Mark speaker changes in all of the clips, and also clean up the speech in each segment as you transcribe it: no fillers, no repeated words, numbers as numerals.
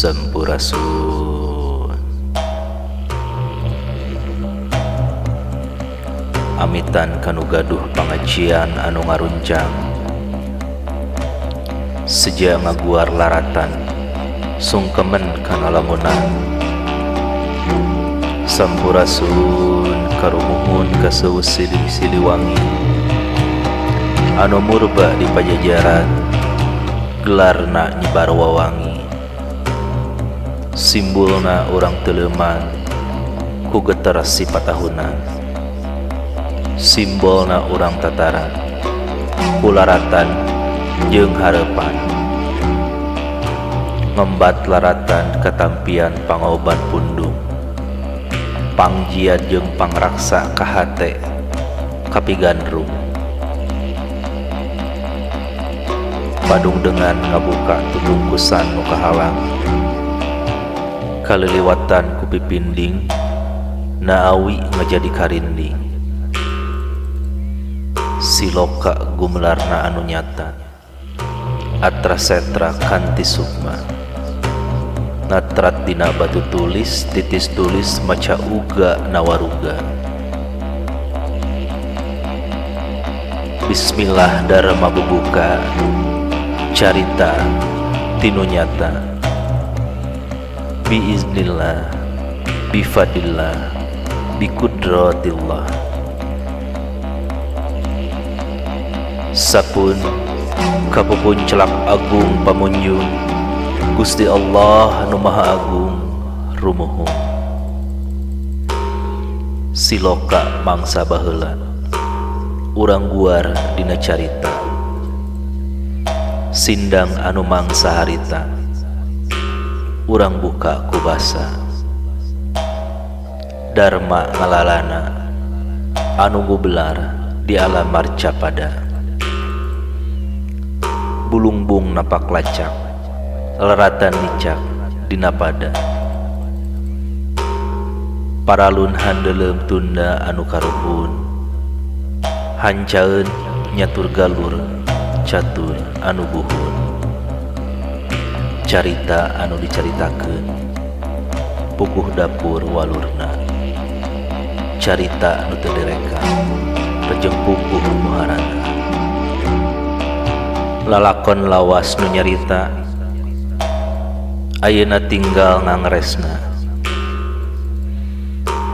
Speaker 1: Sampurasun. Amitan kanu gaduh pangajian anu ngaruncang. Seja ngaguar laratan sungkemen kana lamunan. Sampurasun karumuhun ka Siliwangi anu murba di pajajaran gelarna nyebar wawangi. Simbulna urang teuleman ku geter sipatahunan. Simbolna urang tataran ku laratan jeung hareupan. Ngembat laratan katampian pangoban pundung. Pangjian jeung pangraksa ka hate kapigandrung. Padungdengan ngabuka tutungkusan nu kahalang. Kaliliwatan ku pipinding naawi ngajadi karinding. Siloka gumelarna anu nyata atra setra kanti sukma. Natrat dina batu tulis titis tulis maca uga nawaruga. Bismillah dharma bubuka carita tinu nyata. Biiznillah bifadillah bikudratillah. Sapun kapupun celak agung pamunjung Gusti Allah nu Maha Agung rumuhun. Siloka mangsa baheula urang guar dina carita. Sindang anu mangsa harita urang buka ku basa. Dharma ngalalana anu gubelar di alam marcapada. Bulungbung napak lacak leratan nicak dina pada. Paralun handeuleum tunda anu karuhun. Hancaeun nyatur galur catur anu buhun. Carita anu dicaritakeun puguh dapur walurna. Carita anu teu direka rejeng puguh muharana. Lalakon lawas nu nyarita ayeuna tinggal ngangresna.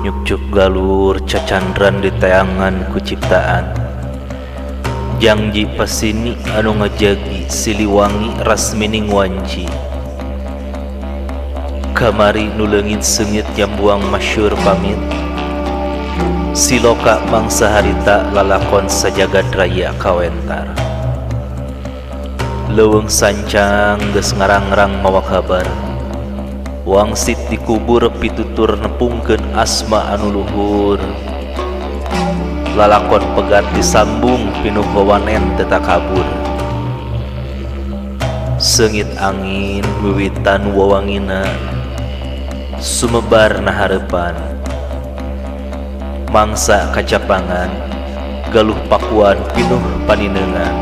Speaker 1: Nyukcuk galur cacandran di teangan ku ciptaan. Jangji pasini anu ngajagi Siliwangi rasmining wanci. Kamari nu leungit seungit jambuang masyhur pamit. Siloka mangsa harita lalakon sajagad raya kawentar. Leuweung sancang geus ngarangrang mawa kabar. Wangsit dikubur pitutur nepungkeun asma anu luhur. Lalakon pegat disambung pinuh wawanen teu takabur. Seungit angin wiwitan wawangina sumebar na hareupan. Mangsa kacapangan galuh pakuan pinuh paninengan.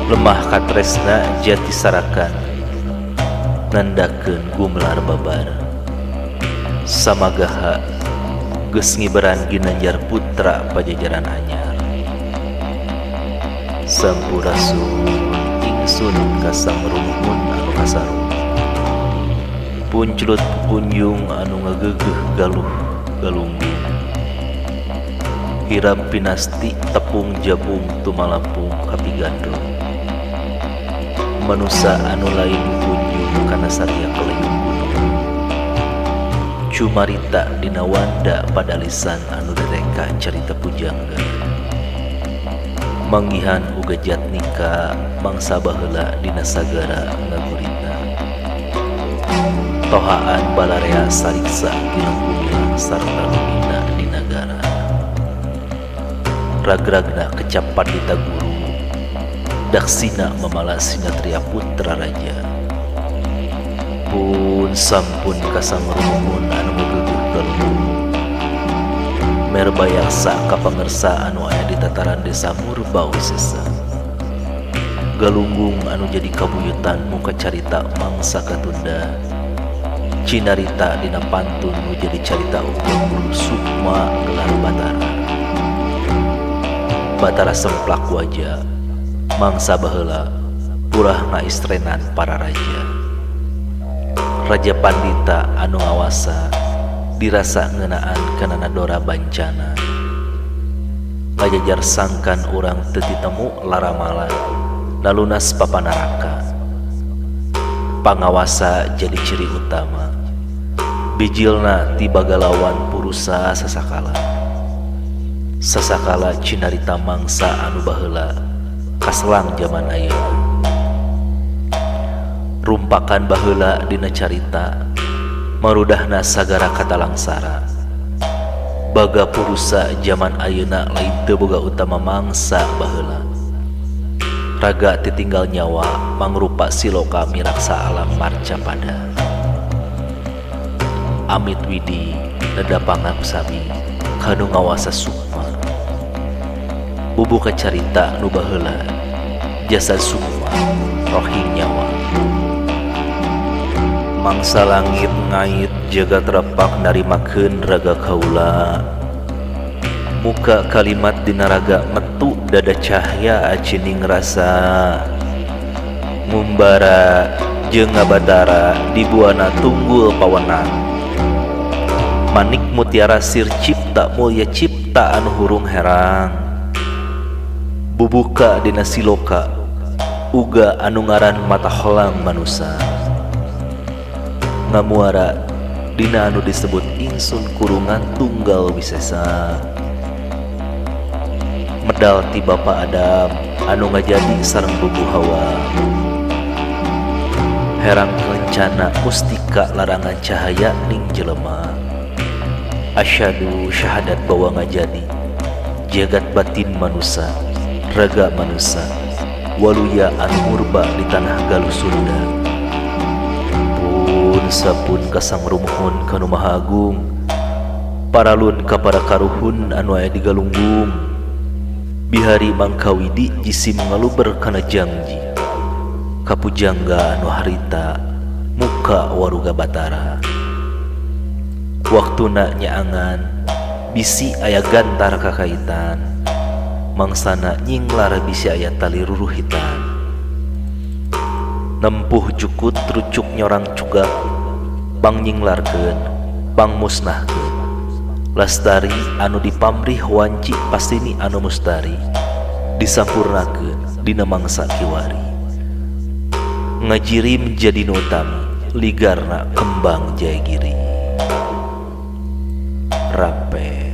Speaker 1: Lemah katresna jati sarakan nandakeun gumelar babar. Samagaha geus ngiberan Ginanjar putra pajajaran anyar. Sampurasun ingsun kasang rumuhun anu kasarung. Punclut pupunjung anu ngageugeuh galuh galunggung. Hiram pinasti tepung jabung tumalapung kapigandrung. Manusa anu lain kunjung kana saria keleyung gunung. Cumarita dina wanda padalisan anu direka carita pujangga. Manggihan uga jatnika mangsa baheula dina sagara ngagurita. Tohaan balarea sariksa gilang gumilang sarta lumina di nagara. Ragragna kecap pandita guru daksina mamala sinatria putra raja. Pun sampun kasang rumuhun anu ngageugeut galunggung. Merbayaksa ka pangersa anu aya di tataran desa Murba Wisesa. Galunggung anu jadi kabuyutan muka carita mangsa katunda. Cinarita dina pantun nu jadi carita uga guru sukma gelar Batara. Batara semplak waja mangsa baheula purah ngaistrenan para raja. Raja Pandita anu ngawasa dirasa ngeunaan kana dora bancana. Ngajajar sangkan urang teu titemu laramalan nalunas papanaraka. Pangawasa jadi ciri utama. Bijilna ti bagalawan purusa sasakala. Sasakala cinarita mangsa anu baheula kaselang jaman ayeuna. Rumpakan baheula dina carita marudahna sagara katalangsara. Baga purusa jaman ayeuna lain teu boga utama mangsa baheula. Raga titinggal nyawa mangrupa siloka miraksa alam marcapada. Amit Widi nedapangan sami kanu ngawasa sukma. Bubuka carita nu baheula jasad sukma rohing nyawa. Mangsa langit ngait jagat repak narimakeun raga kaula. Muka kalimat dina raga metu dada cahya acining rasa. Ngumbara jeung ngabatara di buana tunggul pawenang. Manik mutiara sir cipta mulya cipta anu hurung herang. Bubuka dina siloka uga anu ngaran mata holang manusa. Ngamuara dina anu disebut ingsun kurungan tunggal wisesa. Medal ti Bapa Adam anu ngajadi sareng bubu Hawa. Herang lencana mustika larangan cahaya ning jelema. Asyhadu syahadat bawa ngajadi jagat batin manusa, raga manusa, waluya anu murba di tanah Galuh Sunda. Pun sapun kasang rumuhun kanu Maha Agung, paralun ka para karuhun anu aya di Galunggung. Bihari mangkawidi jisim ngaluber kana jangji. Kapujangga anu harita muka waruga Batara. Waktuna nyaangan bisi aya gantar kakaitan. Mangsana nyinglar bisi aya tali ruruhitan. Nempuh jukut rucuk nyorang cugak pangnyinglarkeun pangmusnahkeun. Lastari anu dipamrih wanci pastini anu mustari disampurnakeun dina mangsa kiwari. Ngajirim jadi nu utami ligarna kembang jayagiri. Rape.